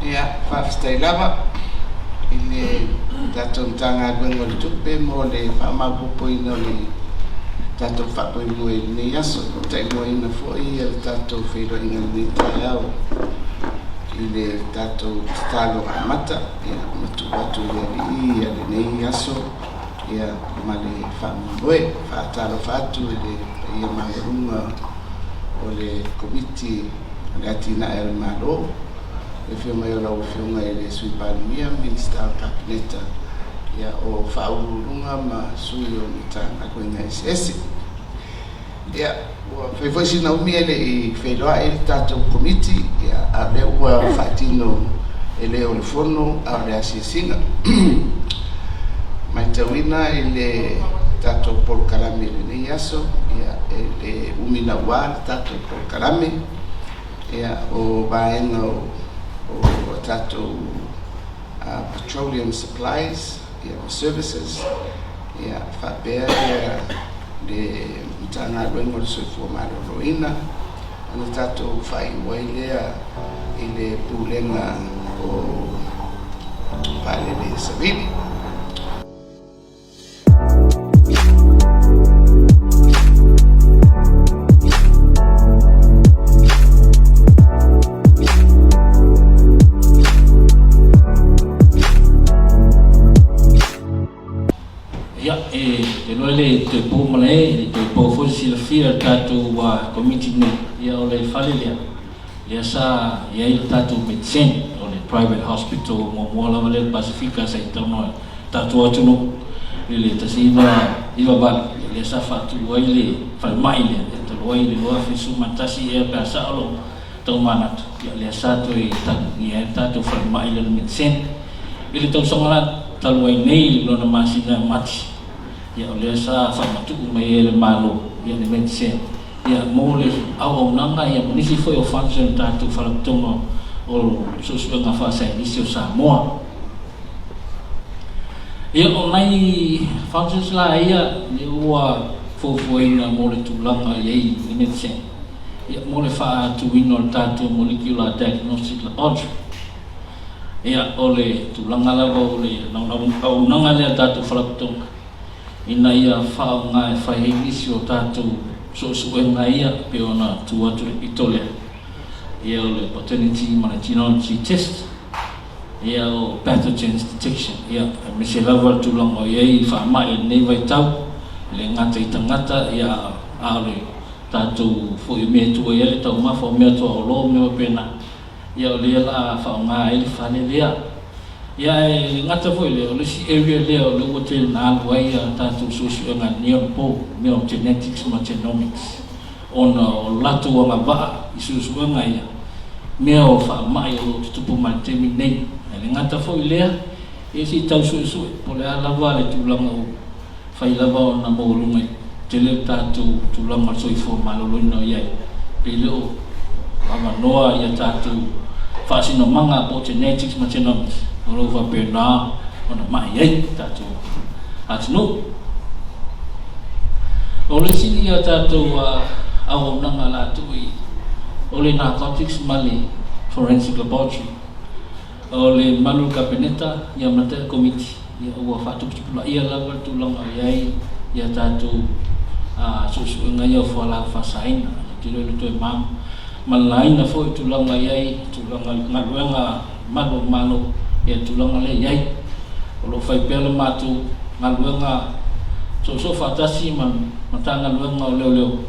Ia, faafetai lava i le tatou Matagaluega o le Tupe mo le faamaopoopoina o le tatou faamoemoe i lenei aso. Ua taimuaina foi le tatou feiloaiga i lenei taeao i le tatou tatalo amata, ia, ma tuu atu i le Alii lenei aso ia, ma le faamoemoe. Faatalofa atu i le paia maualuga o le Komiti o le Atinae o le Malo, le afio mai o lau Afioga i le Sui Palemia, Minisita o le Kapeneta, ia, o Faauluuluga ma sui o Matagaluega eseese. Ia, ua fai foi sina umi e le i feiloai le tatou Komiti, ia, a o lea ua faatino e le o le fono a o le asiasiga. Matauina i le tatou polokalame i lenei aso, ia, e le umi naua le tatou polokalame, ia, o vaega o tatou petroleum supplies, ia, ma services, ia, faapea ia le Matagaluega o le Soifua Maloloina, ona tatou faaiu ai lea i le Pulega o Vaalele Savili. Ia, e te iloa e le toe po malae, e le toe po foi le silafia e le tatou Komiti nei, ia o le fale lea, lea sa i ai le tatou Medecin, o le private hospital muamua lava lea i le Pasefika sa i talanoa ai le tatou atunuu i le 1998, lea sa faatu ai le falemai lea, ia talu ai i le 2011 ea pe a sao lou taumanatu, ia lea sa toe talia ai le tatou falemai lea o le Medecin. I le tausaga la talu ai nei i lona masina o Mati, ia o lea sa faamatuu mai ai e le Malo ia le Medecin ia mo le auaunaga ia ma nisi foi o funds o le tatou Faalapotopotoga o Suesuega Faasaienisi o Samoa. Ia o nai functions la ia lea ua fuafuaina mo le tulaga i ai le Medecin ia mo le faatuina o le tatou Molecular Diagnostic Laboratory. Ia, o le tulaga lava o le auaunaga lea a le tatou Faalapotopotoga, ina ia faaaoga e fai ai nisi o tatou suesuega ia e pei ona tu atu i le pito lea, ia o le paternity ma le genealogy test, ia o pathogens detection, ia aemaise lava le tulaga o i ai faamai i lenei vaitau, e le gata i tagata, ia a o le tatou foi mea e tua i ai le taumafa, o mea tuaolo, mea faapena. Ia o lea la faaaoga ai le fale lea. Ia ae le gata foi lea, o le isi area lea o lea ua tele na alu ai a tatou suesuega i lenei onapo, mea o genetics ma genomics, ona o le latou agavaa i suesuega ia, mea o faamai o lo o tutupu mai i le taimi lenei. Ae le gata foi lea, ia se i tau suesue po o le a lava le tulaga o fai lava ona maualuga i tele le tatou tulaga o le soifua maloloina o i ai, pe le o avanoa ia tatou faasinomaga po o genetics ma genomics o lo o faapena ona mai ai le tatou atunuu. O le isi ia tatou auaunaga la tuu i o le narcotics ma le forensic laboratory. O le malu o le Kapeneta ia ma le Komiti, ia ua faatuputupulaia lava le tulaga o i ai ia tatou suesuega ia o fualaau faasaina. Ou te iloa e le toe malalaina foi tulaga i ai, tulaga i galuega malu o le Malo, ia le tulaga lea e i ai. O lo o fai pea le matou galuega soosoo faatasi ma le Matagaluega o Leoleo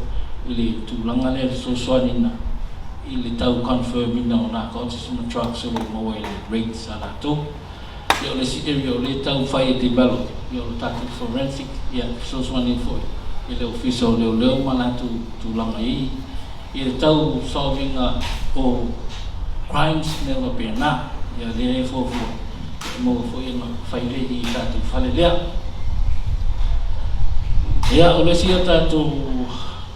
i le tulaga lea e fesoasoaniina i le tau confirm ina o narcotics ma drugs o lo o maua i le rates a latou. Ia o le isi area o lea e tau fai e develop, ia o le tatou forensic, ia e fesoasoani ai foi i le Ofisa o Leoleo ma latou tulaga i i le tau solve ina o crimes mea faapena. Ia lea e fuafua E maua foi ona fai lelei i tatou fale lea. Ia, o le isi a tatou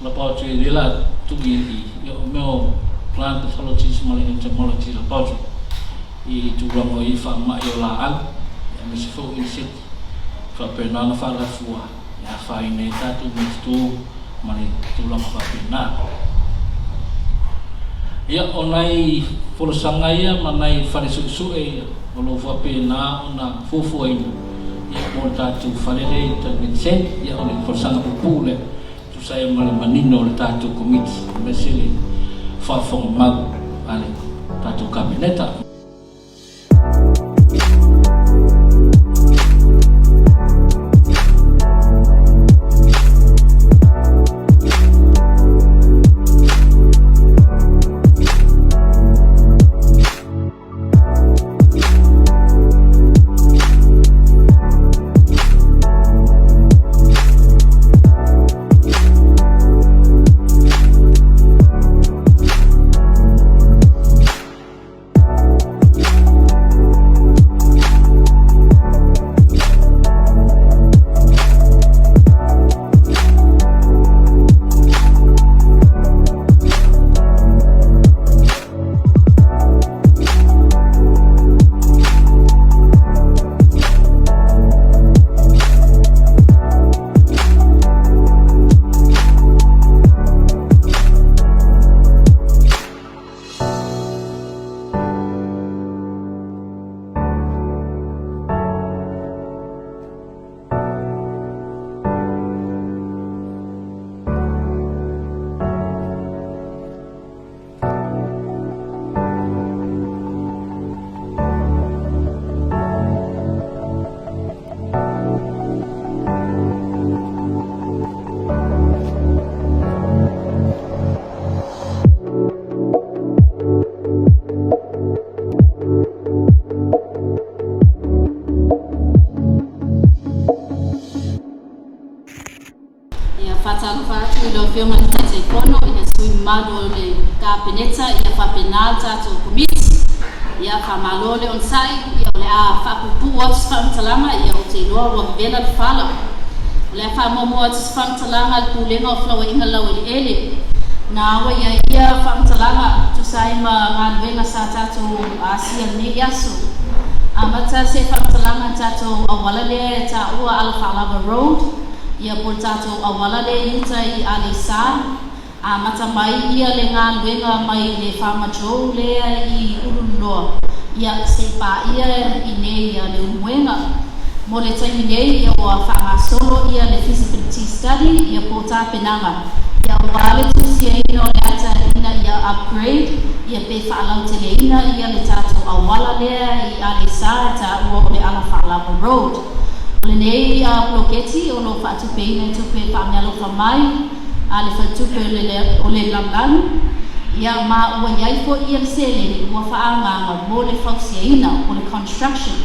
laboratory lea la tuu i i, ia o mea o plant pathologies ma le entomology laboratory i tulaga o i faamai o laau, aemaise foi o insect faapena ona faalafua e afaina ai tatou meatoto ma le tulaga faapena. Ia, o nai folasaga ia ma nai fale suesue ia o lo o faapena ona fuafuaina ia mo le tatou fale lea i Talimensen. Ia, o le folasaga puupuu lea e tusa ai ma le manino o le tatou Komiti aemaise le faafofoga mau a le tatou Kapeneta. Ia faatalofa atu i lau Afioga i le Taitaifono, ia sui mamalu o le Kapeneta, ia faapena le tatou Komiti. Ia faamalo le onosai, ia o le a faapuupuu atu se faamatalaga, ia ou te iloa ua vevela le fala. O le a faamuamua atu se faamatalaga a le Pulega o Felauaiga Laueleele. Na ua i ai ia faamatalaga tusa ai ma galuega sa tatou asia i lenei aso. Amata se faamatalaga i le tatou auala lea e taua Alafaalava Road, ia po o le tatou auala lea i uta i Aleisa. Amata mai ia le galuega mai le Farmer Joe lea i Ulululoa, ia se i paia i nei ia Leulumoega. Mo le taimi nei ia ua faagasolo ia le feasibility study ia po o tapenaga ia aua le tusiaina o le ata ina ia upgrade ia pe faalauteleina ia le tatou auala lea i Aleisa e taua o le Alafaalava Road. O lenei poloketi o lo o faatupeina i tupe faamealofa mai a le faletupe o le lalolagi, ia ma ua i ai foi ia le seleni ua faaagaaga mo le fausiaina o le construction.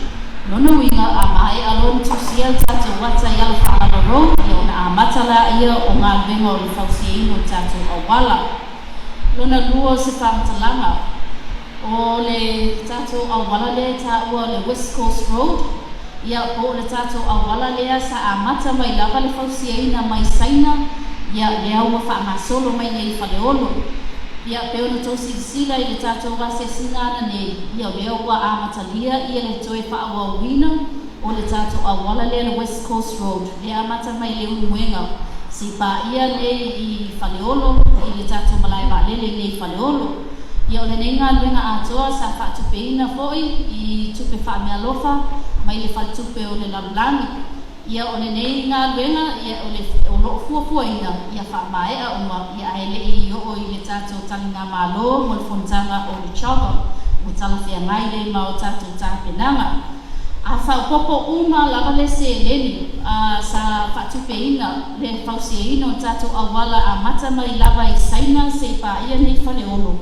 Lona uiga, a maea loa ona tusia le tatou ata i Alafaalava Road, ia ona amata laia o galuega o le fausiaina o le tatou auala. Lona lua o se faamatalaga, o le tatou auala lea e taua o le West Coast Road, ia, po o le tatou auala lea sa amata mai lava le fausiaina mai Saina, ia, lea ua faagasolo mai nei i Faleolo. Ia, pei ona tou silasila i le tatou asiasiga ananei, ia, o lea ua amatalia ia le toe faaauauina o le tatou auala lea le West Coast Road, lea amata mai i Leulumoega, se i paia nei i Faleolo, i le tatou malae vaalele nei i Faleolo. Ia, o lenei galuega atoa sa faatupeina foi i tupe faameaalofa mai le Faletupe o le Lalolagi. Ia, o lenei galuega, ia, o le, o lo o fuafuaina ia faamaea uma, ia, ae le i oo i le tatou taligamalo mo le fonotaga o le CHOGM, ua talafeagai ai ma o tatou tapenaga. A faaopoopo uma lava le seleni sa faatupeina le fausiaina o tatou auala amata mai lava i Saina seia paia nei Faleolo,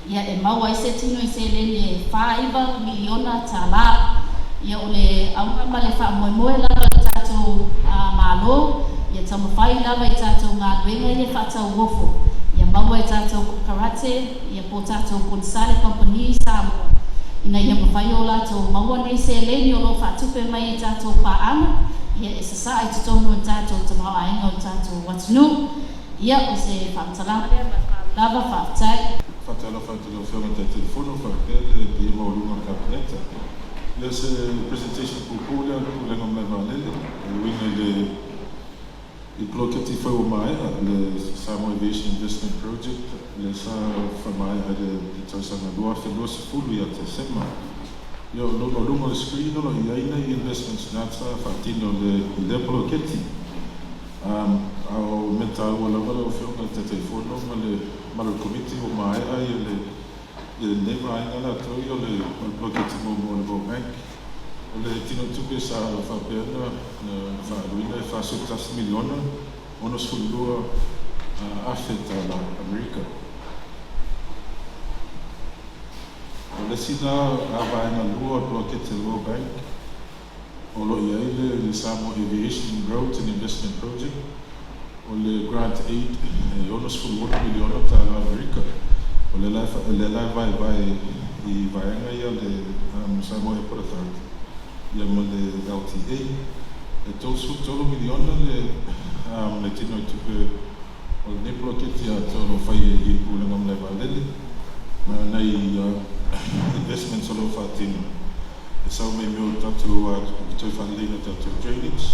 ia e maua ai se tino i seleni e $49 miliona. Ia o le auga ma le faamoemoe lava o le tatou Malo, ia taumafai lava i tatou galuega ia faatauofo, ia maua e tatou kokarate, ia po o tatou konesale kamupani i Samoa. ina ia mafai o latou maua nei seleni o lo o faatupe mai e tatou paaga, ia e sasaa i totonu o le tatou tamaoaiga o le tatou atunuu. Ia, o se faamatalaga lea ma le faaaloalo lava. Faafetai. Faatalofa atu i lau Afioga i le Taitaifono faapea le paia maualuga o le Kapeneta. Ia, se presentation puupuu lea a le Pulega o Malae Vaalele e uiga i le poloketi fou ua maea, le Samoa Aviation Investment Project, lea sa faamaea i le tausaga 2020 ia Tesema. Ia, o luga o le screen o lo o i ai nei investments na sa faatino i lea poloketi. A o mea taua lava lau Afioga i le Taitaifono ma le mamalu o le Komiti, ua maea ia le lenei vaega latou ia o le poloketi muamua a le World Bank. O le tinoitupe sa faapea na faaaluina e $41,062,000 tala Amerika. O le isi la vaega lua o le poloketi a le World Bank o lo o i ai le Samoa Aviation Roads and Investment Project. O le grant aid e $66 miliona tala Amerika. O le la e vaevae i vaega ia le Samoa Airport Authority ia ma le LTA. E $33 miliona le tinoitupe o lenei poloketi atoa o lo o fai i Pulega o Malae Vaalele, ma nai investments o lo o faatino e sau mai mea o tatou toe faaleleiga o tatou drainage,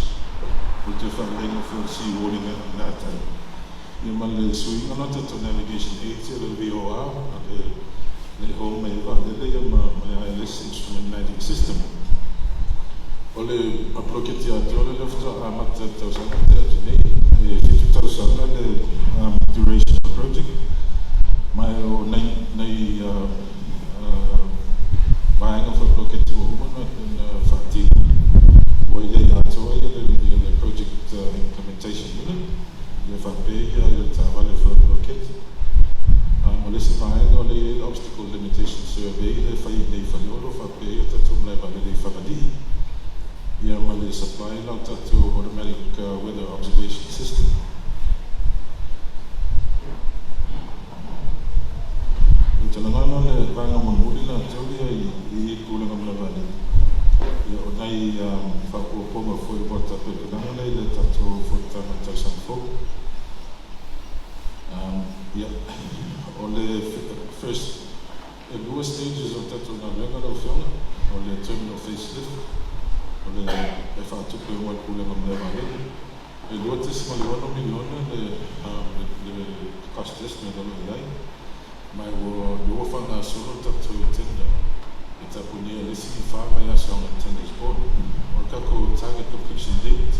o le toe faaleleiga foi o le seawall i gatai, ia ma le suiga la o tatou navigation aids, ia le VOR le home mai ai vaalele, ia ma le ILS, Instrument Landing System. O le poloketi atoa lea faatoa amata i le tausaga tea atu nei, e 7 tausaga le duration of the project, ma o nai vaega foi poloketi ua uma na faatino ua i ai atoa ia le project implementation unit, ia faapea ia le taavale foi o le poloketi. O le isi vaega o le i ai le obstacle limitation survey le fai i nei Faleolo faapea ia tatou malae vaalele i Fagalii, ia ma le supply la o tatou automatic weather observation system. I talanoana le vaega mulimuli latou ia i Pulega o Malae Vaalele, ia o nai faaopoopoga foi mo tapenapenaga lea i le tatou fonotaga i le tausaga fou. Ia, o le first e lua stages o tatou galuega lau Afioga. O le terminal facelift o le e faatupe uma e le Pulega o Malae Vaalele, e $2.6 miliona le cost estimate o lo o i ai, ma ua lua faagasolo tatou tender e tapunia le isi 4 vaiaso aga tenders board. O le tatou target completion date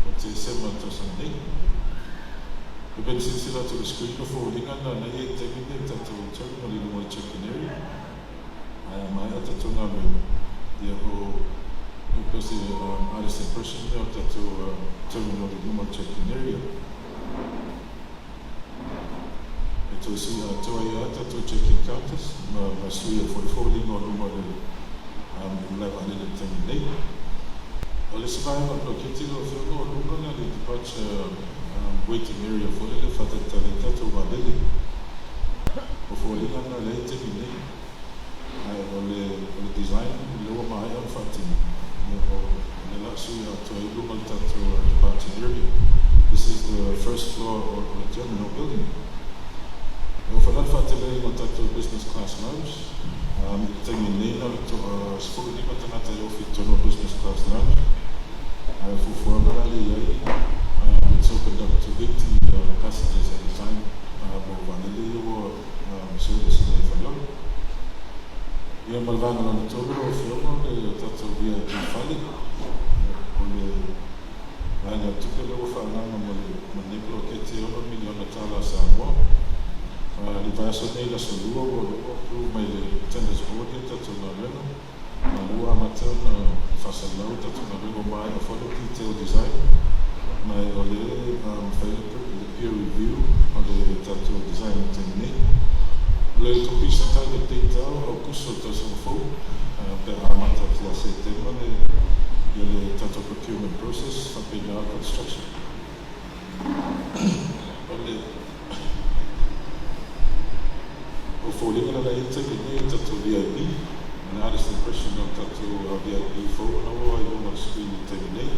o Tesema tausaga nei. E pei silasila atu i le screen, o foliga na nei e taimi nei tatou terminal i luga o le check-in area, ae maea tatou galuega, ia o e se artist impression lea o tatou terminal i luma o le check-in area. E toe sui atoa ai lava tatou check-in counters ma suia foi foliga o luma o le malae vaalele i le taimi nei. O le isi vaega o le poloketi lau Afioga, o luga la le departure waiting area foi lele faatalitali ai tatou vaalele. O foliga na lea i taimi nei, ae o le design lea ua maea ona faatino, ia o le la sui atoa ai luga o le tatou departure area. This is the first floor of the terminal building. O whanau whaateleina o tatou business class lounge. I le taimi nei na le 15 tagata e ofi i totonu o business class lounge. Ae fuafuaga la le i ai, it's opened up to 80 passengers at a time mo vaalele ia ua service nei i Faleolo. Ia, ma le vaega lona tolu lau Afioga, o le tatou VIP fale. O le vaega tupe lea ua faaagaaga mo le ma lenei poloketi e $6 miliona tala Samoa. Le vaiaso nei le aso Lua ua approve mai le tenders board ia tatou galuega, ma lea ua amata ona faasalalau tatou galuega. Ua maea foi le detail design, ma o le fai le peer review o le tatou design i le taimi nei. O le completion target date o Aokuso o le tausaga fou, pe amata atu ia Setema le ia le tatou procurement process faapena construction. O le o foliga la ia taimi nei o tatou VIP. An artist impression o tatou VIP fou na ua i luga o le screen i le taimi nei.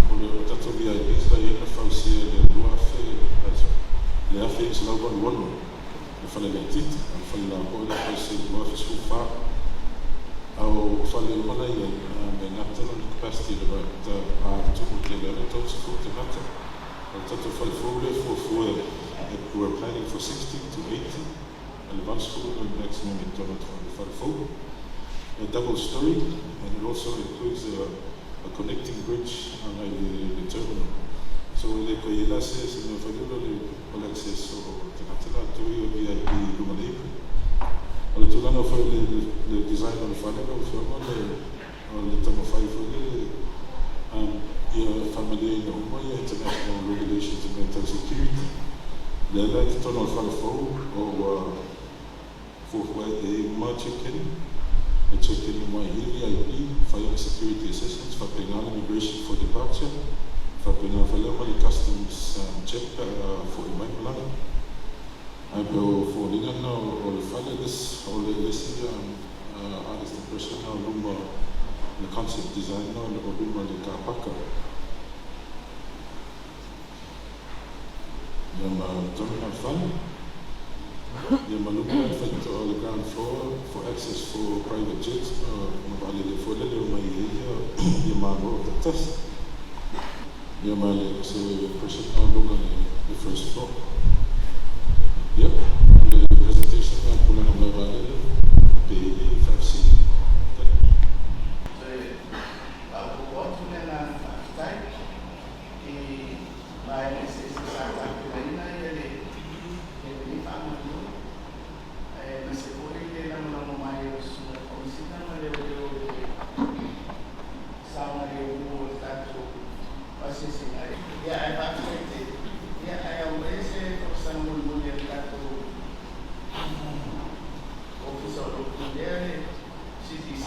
O le o tatou VIPs la i ai na fausia i le 2000, sorry, le 1986 le fale laitiiti, a o le fale lapoa na fausia i le 2014. A o fale uma la i ai, e gata lona capacity i le about a tumu tele ai le 30 tagata. O le tatou fale fou lea e fuafua e, we're planning for 60 to 80, a le 80 le maximum i totonu o le fale fou. A double story, and it also includes a connecting bridge agai le terminal. So e le koe i ai la se mea fai lea o le access o tagata latou ia o VIP i luga o le apron. O le tulaga foi o le design o le fale lau Afioga, o le taumafai foi lele ia faamalieina uma ia international regulations i mea tau security. Lea la i totonu o le fale fou o ua fuafua e i ai uma check-in, e check-in uma ai i VIP, fai ona security assessments, faapena le immigration for departure, faapena foi lea ma le customs check pe a fo'i mai malaga. Ae pe o foliga na o le fale this o le isi artist impression na o luma le concept design na o luma le kapaka. Ia ma tonu na le fale. Ia ma luma le faitotoa o le ground floor for access for private jets ma vaalele foi lele o mai ai ia Malo o taitasi. Ia ma le se impression na o luga le first floor. Ia, o le presentation na o le pulega o malae vaalele pe i ai faafesili. Tali. Toe faaopoopo atu le agaga faafetai i vaega eseese sa tapenaina lenei faamoemoe, aemaise foi le lagolago mai o le Susuga i le Komesina ma Leoleo i le saogalemu o le tatou asiasiga. Ia, ae faafetai tele. Ia, ae aumaia se tausaga mulimuli a le tatou Ofisa o lo o pulea le CDC.